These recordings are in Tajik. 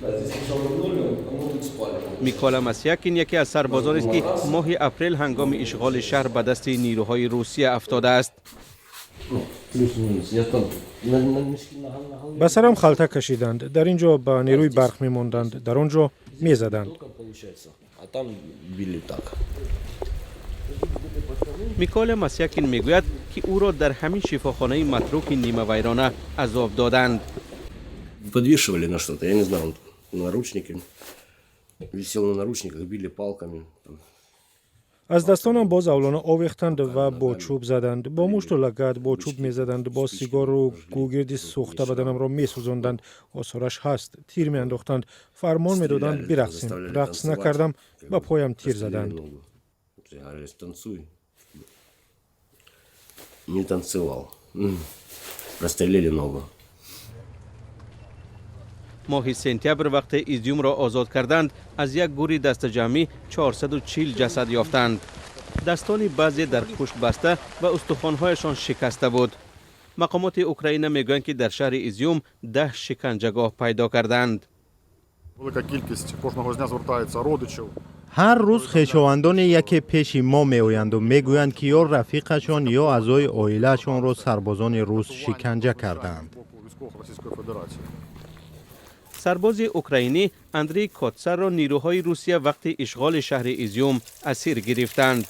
Да, здесь сначала вернули, а мы тут спали. Микола Масякин яке аз сарбозонест, ки моҳи апрел ҳангоми ишғоли шаҳр ба дасти нирӯҳои Русия афтодааст. Ну, плюс-минус. Я там на мешке на голове. Ба сарам халта кашиданд. Дар ин ҷо ба нерӯи барқ мемонданд, дар он ҷо мезаданд. Током получается. А там били так. Микола Масякин мегӯяд, ки ӯро дар ҳамин шифохонаи матруки нимавайрона азоб доданд. Подвешивали на что-то, я не знаю, он наручники. Висел на наручниках, били палками. Там. Аз дастонам боз авлона овехтанд ва бо чӯб заданд, бо мушту лагад, бо чӯб мезаданд, бо сигору гугирди сӯхта баданамро месӯзонданд. Осораш ҳаст. Тир меандохтанд, фармон медоданд бирақсем. Рақс накардам, ба поям тир заданд. Ногу. Говорили: «Танцуй». Не танцевал. Прострелили ногу. Моҳи сентябр, вақте Изюмро озод карданд, аз як гури дастаҷамъӣ 440 ҷасад ёфтанд. Дастони баъзе дар пушт баста ва устухонҳояшон шикаста буд. Мақомоти Украина мегӯянд, ки дар шаҳри Изюм 10 шиканҷагоҳ пайдо карданд. Велика кількість кожного дня звертається родичів. Ҳар рӯз хешовандони яке пеши мо меоянду мегӯянд, ки ё рафиқашон, ё аъзои оилаашонро сарбозони рус шиканҷа кардаанд. Боку військових Російської Федерації. Сарбози украинӣ Андрей Котсарро нирӯҳои Русия вақти ишғоли шаҳри Изюм асир гирифтанд.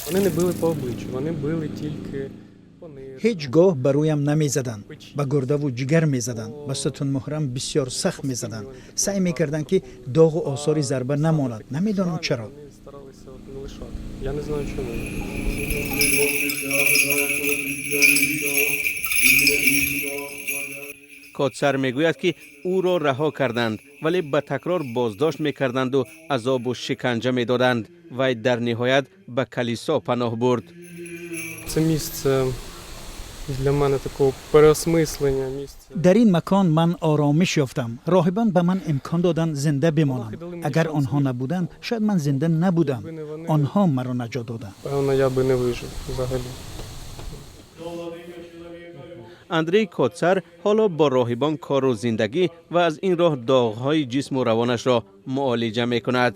Вони не били по обличчю, вони били тільки по ниркам. Ҳеҷ гоҳ ба рӯям намезаданд, ба гурдаву ҷигар мезаданд, ба сутунмуҳрам бисёр сахт мезаданд. Саъй мекарданд, ки доғу осори зарба намонад. Намедонам чаро. Вони старалися от не лишати. Я не знаю чому. Котсар мегӯяд, ки ӯро раҳо карданд, вале ба такрор боздошт мекарданду азобу шиканҷа медоданд. Вай дар ниҳоят ба калисо паноҳ бурд. Це місце для мене такого переосмислення, місце. Дар ин макон ман оромиш ёфтам. Роҳибон ба ман имкон доданд зинда бимонам. Агар онҳо набуданд, шояд ман зинда набудам. Онҳо маро наҷот доданд. Певно, я би не вижив взагалі. Андрей Котсар ҳоло бо роҳибон кору зиндагӣ ва аз ин роҳ доғҳои ҷисму равонашро муолиҷа мекунад.